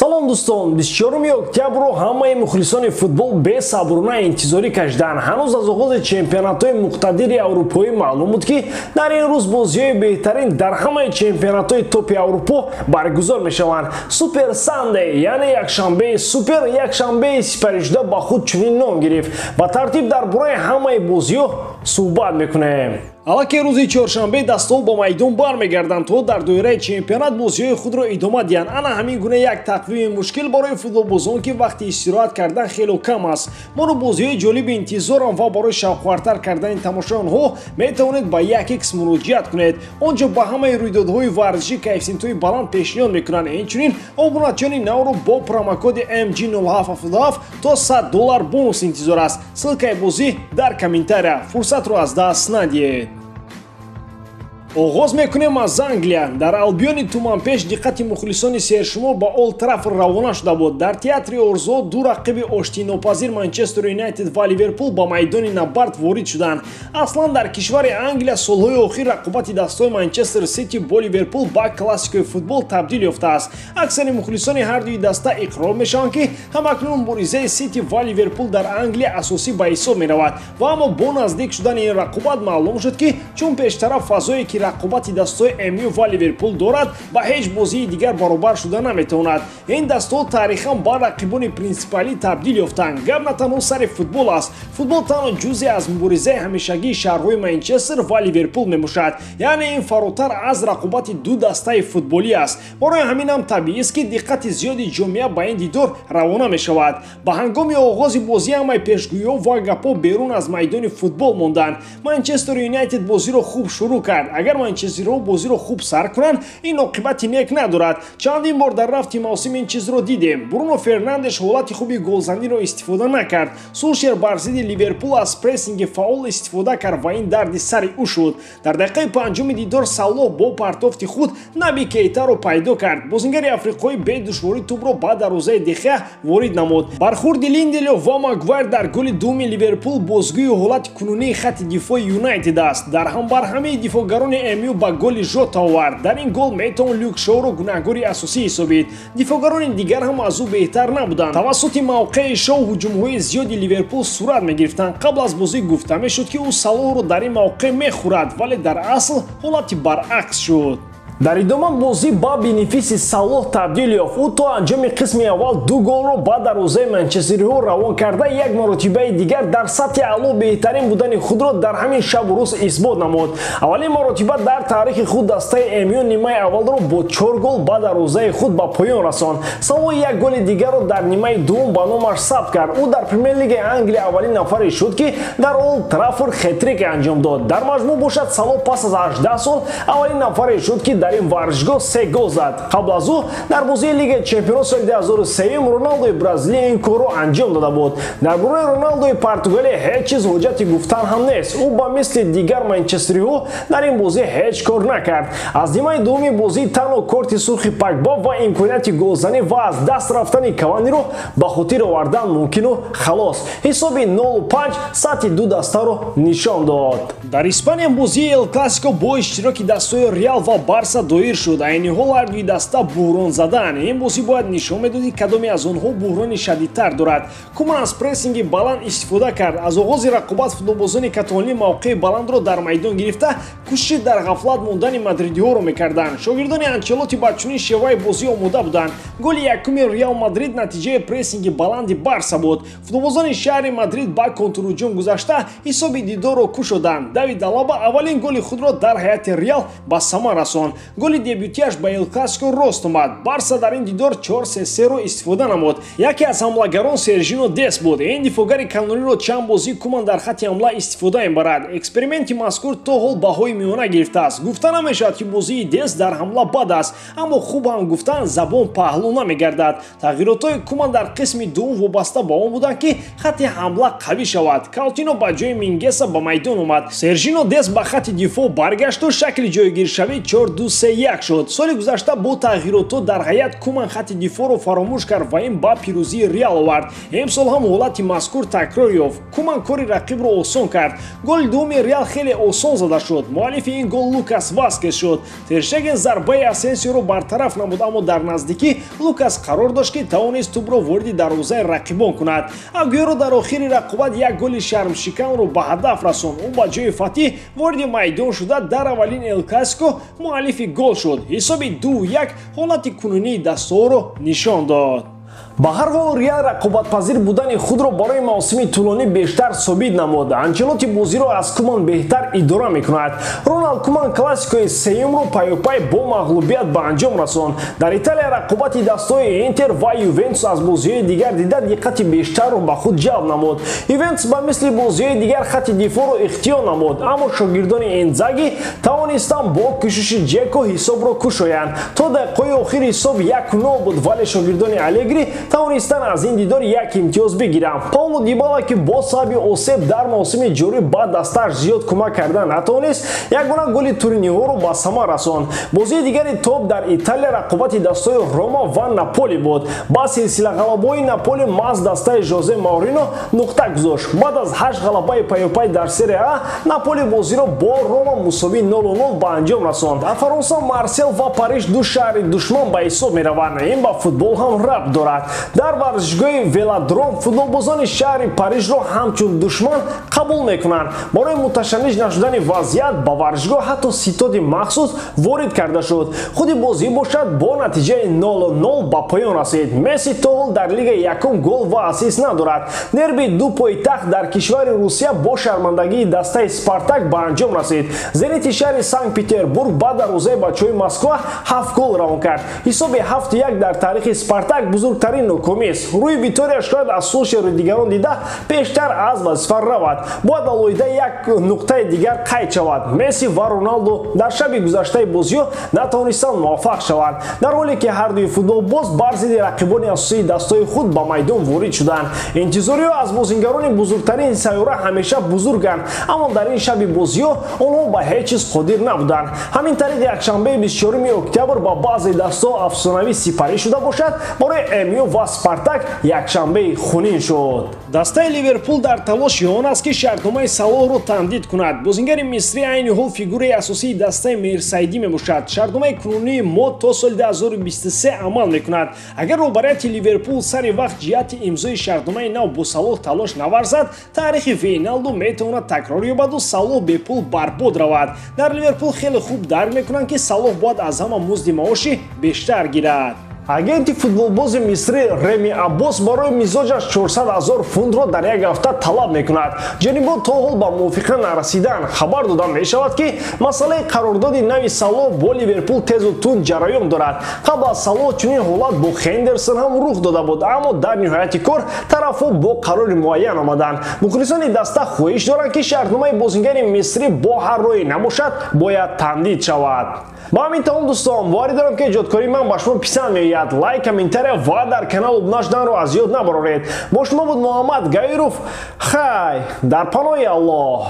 Салом дӯстон, 24 октябрро ҳамаи мухлисони футбол бесаброна интизорӣ кашиданд. Ҳанӯз аз оғози чемпионатҳои муқтадири аврупоӣ маълум буд, ки дар ин рӯз бозиҳои беҳтарин дар ҳамаи чемпионатҳои топи Аврупо баргузор мешаванд. Супер Сандей, яъне якшанбеи супер, якшанбеи сипаришуда ба худ чунин ном гирифт. Ба тартиб дар бораи ҳамаи бозиҳо суҳбат мекунем. Аллакай рӯзи чоршанбе дастҳо ба майдон бармегарданд, то дар доираи чемпионат бозиҳои худро идома диҳанд. Ана ҳамин гуна як тақвими мушкил барои футболбозон, ки вақти истироҳат кардан хело кам аст. Моро бозиҳои ҷолиби интизорам ва барои шавқвартар кардани тамошои онҳо метавонед ба 1x муроҷиат кунед. Он ҷо ба ҳамаи рӯйдодҳои варзишӣ коэффисиентҳои баланд пешниҳод мекунанд. Инчунин обуначиёни навро бо промокоди MG0777 то $100 бонус интизор аст. Ссылкаи бозӣ дар комментария. Фурсатро аз даст надиҳед. Оғоз мекунем аз Англия. Дар Албиони туманпеш диққати мухлисони сершумор ба Олд Траффорд равона шуда буд. Дар театри орзуҳо ду рақиби оштинопазир Манчестер Юнайтед ва Ливерпул ба майдони набард ворид шуданд. Аслан дар кишвари Англия солҳои охир рақобати дастҳои Манчестер Сити бо Ливерпул ба классикаи футбол табдил ёфтааст. Аксари мухлисони ҳардуи даста иқрор мешаванд, ки ҳамакнун муборизаи Сити ва Ливерпул дар Англия асосӣ ба ҳисоб меравад. Ва аммо бо наздик шудани ин рақобат маълум шуд, ки чун пештара фазое ки рақобати дастҳои МЮ ва Ливерпул дорад, ба ҳеҷ бозии дигар баробар шуда наметавонад. Ин дастҳо таърихан ба рақибони принсипалӣ табдил ёфтанд. Гап на танҳо сари футбол аст. Футбол танҳо ҷузъе аз муборизаи ҳамешагии шаҳрҳои Манчестер ва Ливерпул мебошад. Яъне ин фаротар аз рақобати ду дастаи футболӣ аст. Барои ҳамин ҳам табиист, ки диққати зиёди ҷомеа ба ин дидор равона мешавад. Ба ҳангоми оғози бозӣ ҳамаи пешгӯиҳо ва гапҳо берун аз майдони футбол монданд. Манчестер Юнайтед бозиро хуб шурӯъ кард. Агар манчестериҳо бозиро хуб сар кунанд, ин оқибати нек надорад. Чандин бор дар рафти мавсим ин чизро дидем. Бруно Фернандеш ҳолати хуби голзаниро истифода накард. Сулшер бар зидди Ливерпул аз прессинги фаъол истифода кард ва ин дарди сари ӯ шуд. Дар дақиқаи панҷуми дидор Салоҳ бо партофти худ Наби Кейтаро пайдо кард. Бозингари африқоӣ бедушворӣ тӯбро ба дарвозаи Дехеа ворид намуд. Бархурди Линделёф ва Магвайр дар голи дуюми Ливерпул бозгӯи ҳолати кунунии хати дифои Юнайтед аст. Дар ҳамбарҳамаи дифоъгарони МЮ ба голи Жота овард. Дар ин гол метавон Люк Шоуро гунаҳгори асосӣ ҳисобид. Дифоъгарони дигар ҳам аз ӯ беҳтар набуданд. Тавассути мавқеи Шоу ҳуҷумҳои зиёди Ливерпул сурат мегирифтанд. Қабл аз бозӣ гуфта мешуд, ки ӯ Салоҳро дар ин мавқеъ мехӯрад, вале дар асл ҳолати баръакс шуд. Дар идома бозӣ ба бенефиси Салоҳ табдил ёфт. Ӯ то анҷоми қисми аввал ду голро ба дарвозаи манчестериҳо равон карда, як маротибаи дигар дар сатҳи аъло беҳтарин будани худро дар ҳамин шабу рӯз исбот намуд. Аввалин маротиба дар таърихи худ дастаи МЮ нимаи аввалро бо 4 гол ба дарвозаи худ ба поён расонд. Салоҳ як голи дигарро дар нимаи дуввум ба номаш сабт кард. Ӯ дар Премер-лигаи Англия аввалин нафаре шуд, ки дар Олд Траффорд хетрик анҷом дод. Дар маҷмӯъ бошад, Салоҳ пас аз 18 сол аввалин нафаре шуд, ки дар ин варзишгоҳ 3 гол зад. Қабл аз ӯ дар бозии Лигаи Чемпионот соли 2003 Роналдои Бразилия ин корро анҷом дода буд. Дар бораи Роналдои Португалия ҳеҷ чиз ҳоҷати гуфтан ҳам нест. Ӯ ба мисли дигар манчестериҳо дар ин бозӣ ҳеҷ кор накард. Аз нимаи дуввуми бозӣ танҳо корти сурхи Погба ва имконияти голзанӣ ва аз даст рафтани Каваниро ба хотир овардан мумкину халос. Ҳисоби 0-5 сатҳи ду дастаро нишон дод. Дар Испания бозии Эл Классико бо иштироки дастҳои Реал ва Барса доир шуд. Айни ҳол ҳардуи даста буҳрон задан. Ин бозӣ бояд нишон медод, ки кадоме аз онҳо буҳрони шадидтар дорад. Куман аз прессинги баланд истифода кард. Аз оғози рақобат футболбозони каталонӣ мавқеи баландро дар майдон гирифта, кӯшиши дар ғафлат мондани мадридиҳоро мекарданд. Шогирдони Анчелоти ба чунин шеваи бозӣ омода буданд. Голи якуми Реал Мадрид натиҷаи прессинги баланди Барса буд. Футболбозони шаҳри Мадрид ба контрҳуҷум гузашта ҳисоби дидорро кушоданд. Давид Алаба аввалин голи худро дар ҳайати Реал ба самар расонд. Голи дебютиаш ба Эл Классико рост омад. Барса дар ин дидор 4-3-3-ро истифода намуд. Яке аз ҳамлагарон Сержино Дес буд. Ин дифоъгари канониро чанд бозӣ Куман дар хати ҳамла истифода мебарад. Эксперименти мазкур то ҳол баҳои миёна гирифтааст. Гуфта намешавад, ки бозии Дес дар ҳамла бад аст, аммо хуб ҳам гуфтан забон паҳлӯ намегардад. Тағйиротҳои Куман дар қисми дуввум вобаста ба он буданд, ки хати ҳамла қавӣ шавад. Каутино ба ҷои Мингеса ба майдон омад. Сержино Дес ба хати дифоъ баргашту шакли ҷойгиршавӣ 4-2-3 3-1 шуд. Соли гузашта бо тағйиротҳо дар ҳайат Куман хати дифоъро фаромӯш кард ва ин ба пирӯзии Реал овард. Имсол ҳам ҳолати мазкур такрор ёфт. Куман кори рақибро осон кард. Голи дуюми Реал хеле осон зада шуд. Муаллифи ин гол Лукас Васкес шуд. Терштеген зарбаи Асенсиоро бартараф намуд, аммо дар наздикӣ Лукас қарор дошт, ки тавонист тӯбро вориди дарвозаи рақибон кунад. Агуэро дар охири рақобат як голи шармшиканро ба ҳадаф расонд. Ӯ ба ҷои Фатиҳ вориди майдон шуда дар аввалин Эл Классико муаллифи гол шуд. Ҳисоби 2-1 ҳолати кунунии дастаҳоро нишон дод. Ба ҳар ҳол Реал рақобатпазир будани худро барои мавсими тӯлонӣ бештар собит намуд. Анчелоти бозиро аз Куман беҳтар идора мекунад. Роналд Куман классикои сеюмро пайопай бо мағлубият ба анҷом расонд. Дар Италия рақобати дастаҳои Интер ва Ювентус аз бозиҳои дигар дида диққати бештарро ба худ ҷалб намуд. Ювентус ба мисли бозиҳои дигар хати дифоъро ихтиёр намуд, аммо шогирдони Инзаги тавонистанд бо кӯшиши Ҷеко ҳисобро кушоянд. То дақиқаҳои охир ҳисоб 1-0 буд, вале шогирдони Алегри тавонистанд аз ин дидор як имтиёз бигиранд. Пауло Дибала, ки бо сабаби осеб дар мавсими ҷорӣ ба дастааш зиёд кӯмак карда натавонист, ягона голи туриниҳоро ба самар расонд. Бозии дигари топ дар Италия рақобати дастаҳои Рома ва Наполи буд. Ба силсила ғалабаҳои Наполи маҳз дастаи Жозе Маурино нуқта гузошт. Баъд аз 8 ғалабаи пайопай дар Серия А, Наполи бозиро бо Рома мусовӣ 0-0 ба анҷом расонд. Дар Фаронса Марсел ва Париж ду шаҳри душман ба ҳисоб мераванд. Ин ба футбол ҳам рабт дорад. Дар варзишгоҳи Велодром футболбозони шаҳри Парижро ҳамчун душман қабул мекунанд. Барои муташанниҷ нашудани вазъият ба варзишгоҳ ҳатто ситоди махсус ворид карда шуд. Худи бозӣ бошад бо натиҷаи 0-0 ба поён расид. Месси то ҳол дар лигаи якум гол ва ассист надорад. Дерби ду пойтахт дар кишвари Русия бо шармандагии дастаи Спартак ба анҷом расид. Зенити шаҳри Санкт-Петербург ба дарвозаи бачаҳои Москва 7 гол равон кард. Ҳисоби 7-1 дар таърихи Спартак бузургтарин нокомист. Рӯи Витория шояд аз Сулшеру дигарон дида пештар аз вазифа равад. Бояд алоҳида як нуқтаи дигар қайд шавад. Месси ва Роналду дар шаби гузаштаи бозиҳо натавонистанд муваффақ шаванд, дар ҳоле ки ҳардуи футболбоз бар зидди рақибони асосии дастаҳои худ ба майдон ворид шуданд. Интизориҳо аз бозингарони бузургтарин сайёра ҳамеша бузурганд, аммо дар ин шаби бозиҳо онҳо ба ҳеҷ чиз қодир набуданд. Ҳамин тариқ якшанбеи 24 октябр ба баъзе дастаҳо афсонавӣ сипарӣ шуда бошад, барои МЮ ва Спартак якшанбеи хунин шуд. Дастаи Ливерпул дар талоши он аст, ки шартномаи Салоҳро тамдид кунад. Бозингари мисрӣ айни ҳол фигураи асосии дастаи Мерсайдӣ мебошад. Шартномаи кунунии мо то соли 2023 амал мекунад. Агар роҳбарияти Ливерпул сари вақт ҷиҳати имзои шартномаи нав бо Салоҳ талош наварзад, таърихи Вейналду метавонад такрор ёбаду Салоҳ бепул барбод равад. Дар Ливерпул хеле хуб дарк мекунанд, ки Салоҳ бояд аз ҳама музди маошӣ бештар гирад. Агенти футболбози мисрӣ Реми Аббос барои мизоҷаш 400 000 фунтро дар як ҳафта талаб мекунад. Ҷонибо то ҳол ба мувофиқа нарасидан. Хабар дода мешавад, ки масъалаи қарордоди нави Салоҳ бо Ливерпул тезу тунд ҷараён дорад. Қабл аз Салоҳ чунин ҳолат бо Хендерсон ҳам рух дода буд, аммо дар ниҳояти кор тарафҳо бо қарори муайян омаданд. Мухлисони даста хоҳиш доранд, ки шартномаи бозингари мисрӣ бо ҳар роҳе набошад бояд тамдид шавад. Ба ҳамин тамом дӯстон, боварӣ дорам, ки эҷодкории ман ба шумо писанд меояд. Лайк, комментария ва дар канал обуна шуданро аз ёд набароред. Бо шумо буд Муҳаммад Гаиров. Хай, дар паноҳи Аллоҳ.